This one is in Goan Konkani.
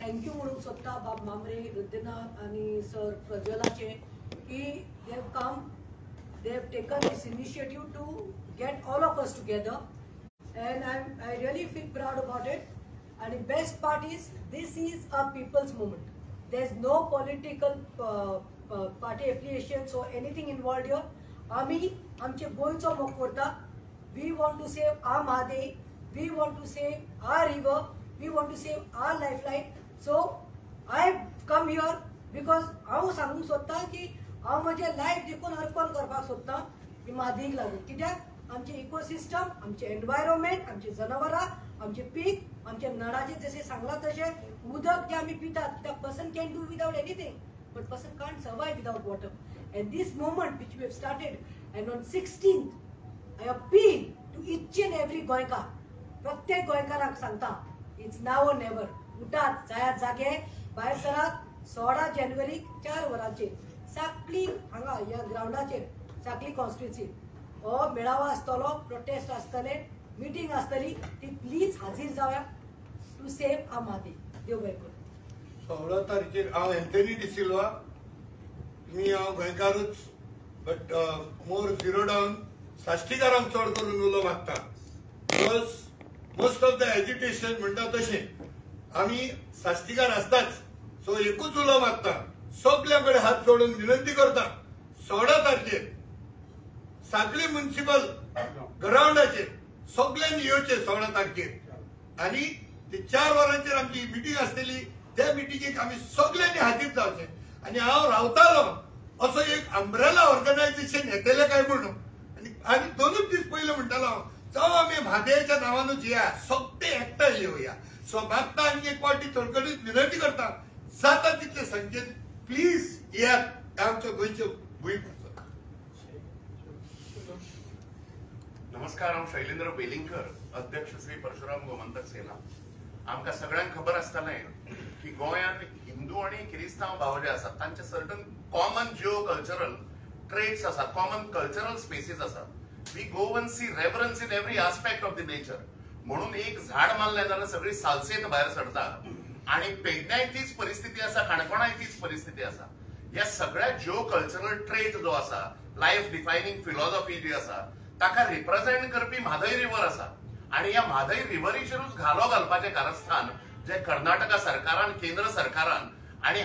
Thank you म्हणूंक सोदता बाब मामरे, रुद्रनाथ आनी सर प्रज्वलाचे की they have come, they have taken this initiative to get all of us together and I really feel proud about it. And the best part is this is a people's movement. There is no political party affiliations or anything involved here. आमी आमचे गोंयचो मोग करता. We want to save our Mhadei, we want to save our river, we want to save our lifeline. So I come here because हांव सांगूंक सोदता की हांव म्हजें लायफ देखून अर्पण करपाक सोदता की म्हादईक लागून. कित्याक आमचें इकोसिस्टम, आमचें एनवायरमेंट, आमची जनावरां, आमचें पीक, आमचे नळाचें जशें सांगलां तशें उदक जें आमी पितात, कित्याक person can do without anything but person can't survive without water. And this movement which we have started, and on 16th I appeal to each and every गोंयकार, प्रत्येक गोंयकाराक सांगता, it's now or never. उठात, जायात जागे, भायर सरात. 16 जानेवारीक 4 वरांचेर साकली हांगा ह्या ग्रावंडाचेर साकली कॉन्स्टिट्युन्सी हो मेळावो आसतलो, प्रोटेस्ट आसतले, मिटींग आसतली, ती प्लीज हाजीर जावया टू सेव our Mhadei. देव बरें करूं. 16 तारखेर हांव एन्थनी डिसिल्वा, तुमी हांव गोंयकारूच, बट मोर झिरो डावन साश्टीकारांक चड करून उलो मागता, because most of the agitation म्हणटा तशें आमी साश्टीकार आसताच. सो एकूच उलो मागता, सगल्या कडेन हात जोडून विनंती करता, 16 तारखेर सागली म्युनिसिपल ग्रावंडाचेर सगल्यांनी येवचें 16 तारखेर आनी ते 4 वरांचेर आमची मिटींग आसतली. त्या मिटिंगेक आमी सगल्यांनी हाजीर जावचें. आनी हांव रावतालो असो एक अंब्रेला ऑर्गनायझेशन येतलें काय म्हणून, आनी 2 दीस पयलीं म्हणटालो हांव, जावं आमी म्हादयच्या नांवानूच या, सगळे एकठांय येवया. सो मागता आनी एक पावटी थोडकडेन विनंती करता, जाता तितले संख्येन प्लीज येयात आमच्या गोंयचे भूंय. नमस्कार, हांव शैलेंद्र वेलिंगकर, अध्यक्ष श्री परशुराम गोमंतक सेना. आमकां सगळ्यांक खबर आसतलें की गोंयांत हिंदू आनी किरिस्तांव भाव जे आसात तांचे certain common geo cultural traits आसात, कॉमन कल्चरल स्पेसीस आसात. We Goan see reverence in every aspect of the nature. म्हणून एक झाड मारलें जाल्यार सगळी सालसेत भायर सरता. आनी पेडण्याय तीच परिस्थिती आसा, काणकोणाय तीच परिस्थिती आसा. ह्या सगळ्या जिओ कल्चरल ट्रेट जो आसा, लायफ डिफायनींग फिलॉसॉफी जी आसा, ताका रिप्रेझेंट करपी म्हादय रिवर आसा. आनी ह्या म्हादय रिवरीचेरूच घालो घालपाचें कारस्थान जे कर्नाटका सरकारान, केंद्र सरकारान आनी